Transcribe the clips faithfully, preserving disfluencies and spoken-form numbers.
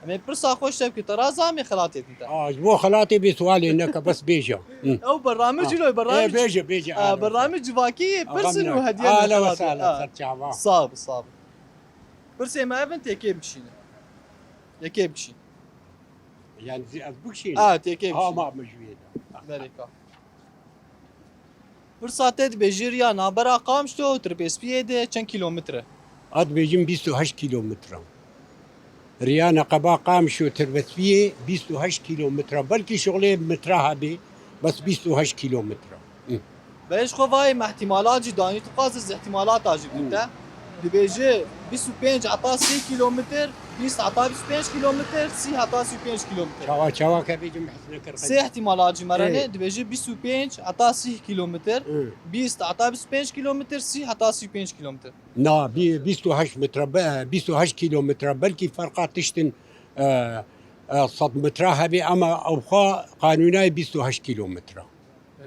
Em ê pirsa xwe şev ki te raza em ê xelatê din te. Aa, ji bo xelatê bê sualê neke, bes bêje. Hı. Ew bernameç ilo, Ê, bernameç. bêje, bêje. Aa, bernameç civakî yê, pirsin û hediyên Ahla ve xelatê. sahla, Aa. ser çava. Sağ ol, sağ ol. Pirsê me evin têkê bikişîne. Yekê bikişîn. Yani zi- ez bikişîn. Aa, têkê bikişîn. Ama me ji wê de. Berêka. Pirsa te dibêjî riya nabera Qamişlo û Tirbêspiyê de çend kîlometre? Ez dibêjim bîst û heşt kîlometre. Riya neqeba Qamişlo Tirbêspiyê bîst û heşt kîlometre. Belkî şixulê metre hebê, bes bîst û heşt kîlometre. Hı. Belê ji xwe vayê me ihtimalat jî danî, tu xwazî ez ihtimalata jî bidîm te. Dibêje bîst û pênc heta sî kîlometr, bîst heta bîst û pênc kîlometr, sî heta sî û pênc kîlometr. Çawa, çawa ke bêjim his nekir. Sê ihtimalat jî me re ne, Ê. Dibêje bîst û pênc heta sî kîlometr, Hı. bîst heta bîst û pênc kîlometr, sî heta sî û pênc kîlometr. Na, bî-, bîst û heşt metre, be-, bîst û heşt kîlometre, belkî ferqa tiştin, e, e, sed metre hebê, ama ewxa qanûnayê bîst û heşt kîlometre.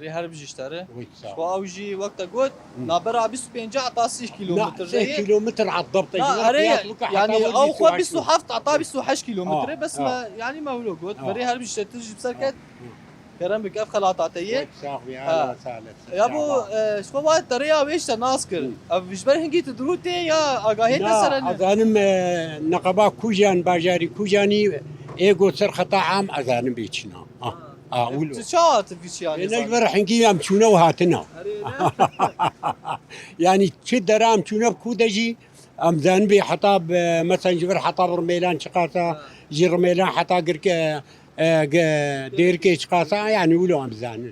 Berê her bijî ji te re. Wî sağ Xwe ew jî wek te got, Hı. nabera bîst û pênc heta sî Na, kîlometr sê ye. kîlometr edabte. Na, erê, yani ew xwe bîst û heft heta bîst û heşt Ha, kîlometr e, bes ha. me, yani me wilo got. Ha. Berê her bijî ji te tişt jî bi ser Ha. ket. Kerem bik ev xelata te ye. Wek sax bî, Ha. ala salet. Ya bo, e, ji xwe wa te rêya wê ji te nas kir. Hı. Ev ji ber hingî tu dirûtê ya agahiyê te sere ne? Ezanim, e, neqeba Kujan, bajarî Kujanî, ê got ser xeta am ezanim bê çina. Ha. Ha, wilo. Tu çawa tu vî çiyanê Ê, ne zanî? ji ber hingî em çûne û hatine. Erê ne? Yani çi dera em çûne bi ku de jî, em zanibê heta bi, mesela ji vir heta bi Rimêlan çiqasa, ji Rimêlan heta girke, e, ge-, dêrkê çiqasa, yani wilo em zanin.